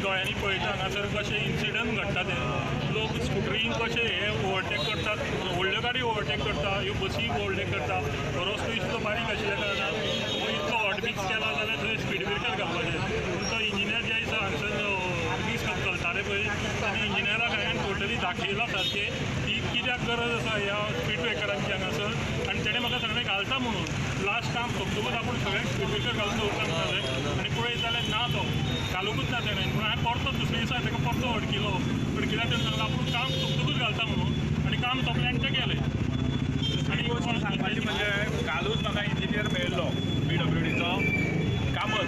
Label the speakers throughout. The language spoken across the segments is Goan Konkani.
Speaker 1: दोळ्यांनी पळयता हांगासर कशें इन्सिडंट घडटा ते लोक स्कुटरीन कशे हे ओवरटेक करतात, व्हडल्यो गाडी ओवरटेक करता, ह्यो बसी ओवरटेक करता. रस्तो इतलो बारीक आशिल्ल्या कारणान इतलो हॉटमिक्स केला जाल्यार थंय स्पीड ब्रेकर घालपाचें. पूण तो इंजिनियर जे आसा हांगसर हॉटमिक्स चलताले पळय आनी इंजिनियराक हांवें टोटली दाखयलां सारकें की कित्याक गरज आसा ह्या स्पीड ब्रेकरांची हांगासर. आनी तेणें म्हाका सांगलें घालता म्हणून लास्ट काम सोंपतकूच आपूण सगळ्यांक स्पीड ब्रेकर घालून दवरता म्हणटालें आनी पळयत जाल्यार ना, तो घालुंकूच ना तेणें. पूण हांवें परतो दुसरे दिसा ताका परतो अडकिलो, अडकिल्या तेणें सांगलें आपूण काम सोंपतकूच घालता म्हणून आनी काम सोंपलें आनी ते गेले.
Speaker 2: आनी गोश्ट सांगपाची म्हणजे कालूच म्हाका इंजिनियर मेळिल्लो PWDचो कामत,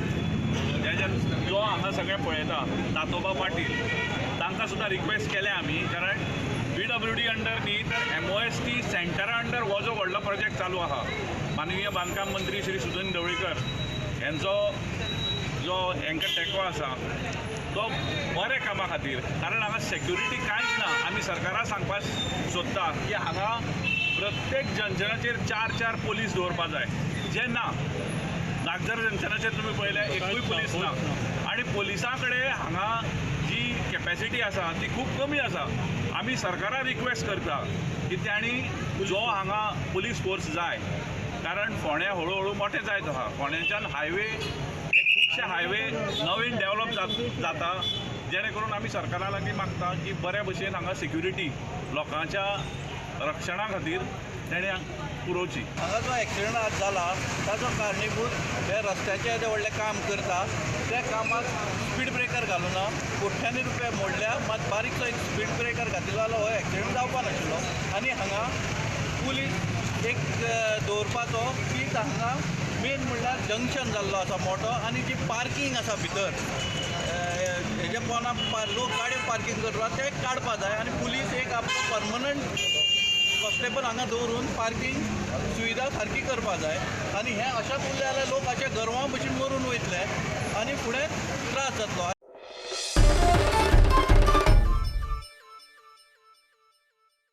Speaker 2: जेच्या जो हांगा सगळें पळयता, तातोबा पाटील, तांकां सुद्दां रिक्वेस्ट केल्या आमी. कारण PWD under न्ही तर MOST सेंटरा अंडर हो जो व्हडलो प्रोजेक्ट चालू आहा, माननीय बांदकाम मंत्री श्री सुदिन ढवळीकर हेंचो जो हेंकां टेको आसा तो बऱ्या कामा खातीर. कारण हांगा सेक्युरिटी कांयच ना. आमी सरकाराक सांगपाक सोदता की हांगा प्रत्येक जंक्शनाचेर 4-4 पोलीस दवरपा जाय, जे ना. नागझर जंक्शनाचेर तुमी पळयल्यार एकूय पोलीस ना आनी पोलिसां कडेन हांगा जी कॅपेसिटी आसा ती खूब कमी आसा. आमी सरकाराक रिक्वेस्ट करता की तांणी जो हांगा पोलीस फोर्स जाय, कारण फोंड्या हळू हळू मोठें जायत आसा. फोंड्याच्यान हायवे, खुबशे हायवे नवीन डेवलप जाता, जेणे करून आमी सरकारा लागीं मागता की बऱ्या भशेन हांगा सिक्युरिटी लोकांच्या रक्षणा खातीर तेणें पुरोवची.
Speaker 3: हांगा जो एक्सिडंट आज जाला ताचो कारणीभूत हे रस्त्याचें जें व्हडलें काम करता त्या कामाक स्पीड ब्रेकर घालूना, कोट्यांनी रुपया मोडल्या, मात बारीकसो एक स्पीड ब्रेकर घातिल्लो जाल्यार हो एक्सिडंट जावपा नाशिल्लो. आनी हांगा पुलीस एक दवरपाचो की हांगा मेन म्हणल्यार जंक्शन जाल्लो आसा मोठो आनी जी पार्कींग आसा भितर हेजे पोना लोक गाडयो पार्कींग करता ते काडपा जाय आनी पुलीस एक आपलो परमनंट कॉन्स्टेबल हांगा दवरून पार्कींग सुविधा सारकी करपा जाय. आनी हें अशेंच उरलें जाल्यार लोक अशे गर्वां भशेन मरून वयतले आनी फुडें त्रास जातलो.